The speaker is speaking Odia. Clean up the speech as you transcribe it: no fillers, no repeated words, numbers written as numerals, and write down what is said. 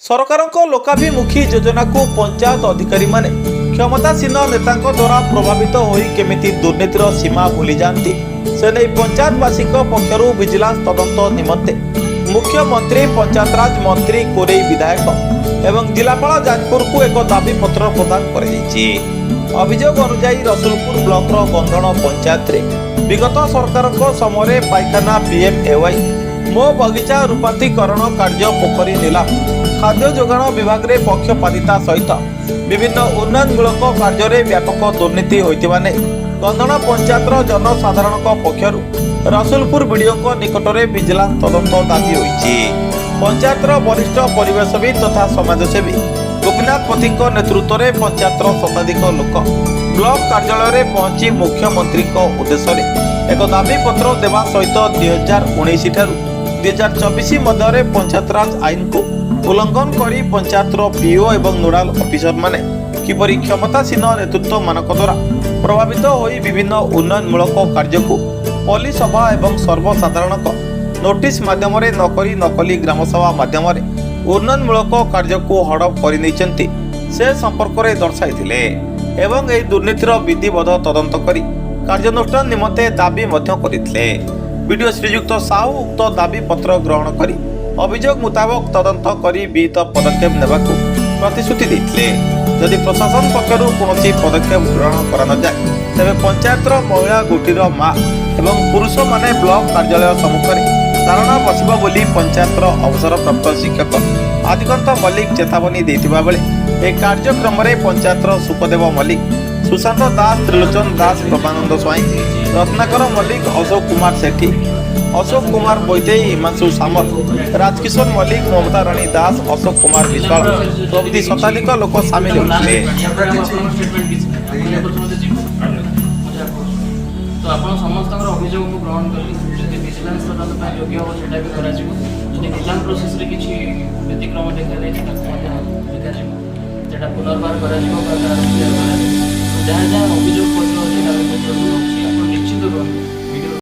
ସରକାରଙ୍କ ଲୋକାଭିମୁଖୀ ଯୋଜନାକୁ ପଞ୍ଚାୟତ ଅଧିକାରୀମାନେ କ୍ଷମତାସୀନ ନେତାଙ୍କ ଦ୍ୱାରା ପ୍ରଭାବିତ ହୋଇ କେମିତି ଦୁର୍ନୀତିର ସୀମା ଭୁଲିଯାଆନ୍ତି, ସେ ନେଇ ପଞ୍ଚାୟତବାସୀଙ୍କ ପକ୍ଷରୁ ଭିଜିଲାନ୍ସ ତଦନ୍ତ ନିମନ୍ତେ ମୁଖ୍ୟମନ୍ତ୍ରୀ, ପଞ୍ଚାୟତରାଜ ମନ୍ତ୍ରୀ, କୋରେଇ ବିଧାୟକ ଏବଂ ଜିଲ୍ଲାପାଳ ଯାଜପୁରକୁ ଏକ ଦାବିପତ୍ର ପ୍ରଦାନ କରାଯାଇଛି। ଅଭିଯୋଗ ଅନୁଯାୟୀ, ରସୁଲପୁର ବ୍ଲକର ଗନ୍ଧଣ ପଞ୍ଚାୟତରେ ବିଗତ ସରକାରଙ୍କ ସମୟରେ ପାଇଖାନା, ପିଏମ୍ଏୱାଇ, ମୋ ବଗିଚା ରୂପାନ୍ତରୀକରଣ କାର୍ଯ୍ୟ, ପୋଖରୀ ନିଲାମ, ଖାଦ୍ୟ ଯୋଗାଣ ବିଭାଗରେ ପକ୍ଷପାତିତା ସହିତ ବିଭିନ୍ନ ଉନ୍ନୟନମୂଳକ କାର୍ଯ୍ୟରେ ବ୍ୟାପକ ଦୁର୍ନୀତି ହୋଇଥିବା ନେଇ ଗନ୍ଧଣ ପଞ୍ଚାୟତର ଜନସାଧାରଣଙ୍କ ପକ୍ଷରୁ ରସୁଲପୁର ବିଡ଼ିଓଙ୍କ ନିକଟରେ ଭିଜିଲାନ୍ସ ତଦନ୍ତ ଦାବି ହୋଇଛି। ପଞ୍ଚାୟତର ବରିଷ୍ଠ ପରିବେଶବିତ୍ ତଥା ସମାଜସେବୀ ଗୋପୀନାଥ ପତିଙ୍କ ନେତୃତ୍ୱରେ ପଞ୍ଚାୟତର ଶତାଧିକ ଲୋକ ବ୍ଲକ କାର୍ଯ୍ୟାଳୟରେ ପହଞ୍ଚି ମୁଖ୍ୟମନ୍ତ୍ରୀଙ୍କ ଉଦ୍ଦେଶ୍ୟରେ ଏକ ଦାବିପତ୍ର ଦେବା ସହିତ 2019 ଠାରୁ 2024 ମଧ୍ୟରେ ପଞ୍ଚାୟତରାଜ ଆଇନକୁ ଉଲ୍ଲଂଘନ କରି ପଞ୍ଚାୟତର ପିଓ ଏବଂ ନୋଡାଲ ଅଫିସରମାନେ କିପରି କ୍ଷମତାସୀନ ନେତୃତ୍ୱମାନଙ୍କ ଦ୍ୱାରା ପ୍ରଭାବିତ ହୋଇ ବିଭିନ୍ନ ଉନ୍ନୟନମୂଳକ କାର୍ଯ୍ୟକୁ ପଲ୍ଲୀ ସଭା ଏବଂ ସର୍ବସାଧାରଣଙ୍କ ନୋଟିସ୍ ମାଧ୍ୟମରେ ନକରି ନକଲି ଗ୍ରାମସଭା ମାଧ୍ୟମରେ ଉନ୍ନୟନମୂଳକ କାର୍ଯ୍ୟକୁ ହଡପ କରିନେଇଛନ୍ତି, ସେ ସମ୍ପର୍କରେ ଦର୍ଶାଇଥିଲେ ଏବଂ ଏହି ଦୁର୍ନୀତିର ବିଧିବଦ୍ଧ ତଦନ୍ତ କରି କାର୍ଯ୍ୟାନୁଷ୍ଠାନ ନିମନ୍ତେ ଦାବି ମଧ୍ୟ କରିଥିଲେ। ବିଡ଼ିଓ ଶ୍ରୀଯୁକ୍ତ ସାହୁ ଉକ୍ତ ଦାବିପତ୍ର ଗ୍ରହଣ କରି ଅଭିଯୋଗ ମୁତାବକ ତଦନ୍ତ କରି ବିହିତ ପଦକ୍ଷେପ ନେବାକୁ ପ୍ରତିଶ୍ରୁତି ଦେଇଥିଲେ। ଯଦି ପ୍ରଶାସନ ପକ୍ଷରୁ କୌଣସି ପଦକ୍ଷେପ ଗ୍ରହଣ କରାନଯାଏ, ତେବେ ପଞ୍ଚାୟତର ମହିଳା ଗୋଷ୍ଠୀର ମା ଏବଂ ପୁରୁଷମାନେ ବ୍ଲକ କାର୍ଯ୍ୟାଳୟ ସମ୍ମୁଖରେ ଧାରଣା ବସିବ ବୋଲି ପଞ୍ଚାୟତର ଅବସରପ୍ରାପ୍ତ ଶିକ୍ଷକ ଆଦିକନ୍ତ ମଲ୍ଲିକ ଚେତାବନୀ ଦେଇଥିବା ବେଳେ ଏହି କାର୍ଯ୍ୟକ୍ରମରେ ପଞ୍ଚାୟତର ସୁଖଦେବ ମଲ୍ଲିକ, ସୁଶାନ୍ତ ଦାସ, ତ୍ରିଲୋଚନ ଦାସ, ପ୍ରଭାନନ୍ଦ ସ୍ୱାଇଁ, ରତ୍ନାକର ମଲ୍ଲିକ, ଅଶୋକ କୁମାର ସେଠୀ, ଅଶୋକ କୁମାର ବୈଦେଇ, ହିମାଂଶୁ ସାମଲ, ରାଜକିଶୋର ମଲ୍ଲିକ, ମମତା ରାଣୀ ଦାସ, ଅଶୋକ କୁମାର ବିଶ୍ୱାଳ ପ୍ରଭୃତି ଶତାଧିକ ଲୋକ ସାମିଲ ହୋଇଥିଲେ। ଷ୍ଟେଟମେଣ୍ଟ କିଛି ନାହିଁ, ଆପଣ ପ୍ରଥମେ ଯିବୁ। ମୁଁ ଯାହା କହୁଛି ତ ଆପଣ ସମସ୍ତଙ୍କର ଅଭିଯୋଗ ମୁଁ ଗ୍ରହଣ କଲି। ଯଦି ଭିଜିଲାନ୍ସ ତଦନ୍ତ ପାଇଁ ଯୋଗ୍ୟ ହେବ, ସେଇଟା ବି କରାଯିବ। ଯଦି ନିଲାମ ପ୍ରୋସେସରେ କିଛି ବ୍ୟତିକ୍ରମ ଦେଖାଯାଇଛି, ତାକୁ ମଧ୍ୟ ଦେଖାଯିବ। ସେଇଟା ପୁନର୍ବାର କରାଯିବ ବା ତାର କ୍ଲିୟର କରାଯିବ। ତ ଯାହା ଯାହା ଅଭିଯୋଗ ପତ୍ର ଅଛି, ଦାବିପତ୍ର ସବୁ ଅଛି, ଆପଣ ନିଶ୍ଚିତ ରୁହନ୍ତୁ।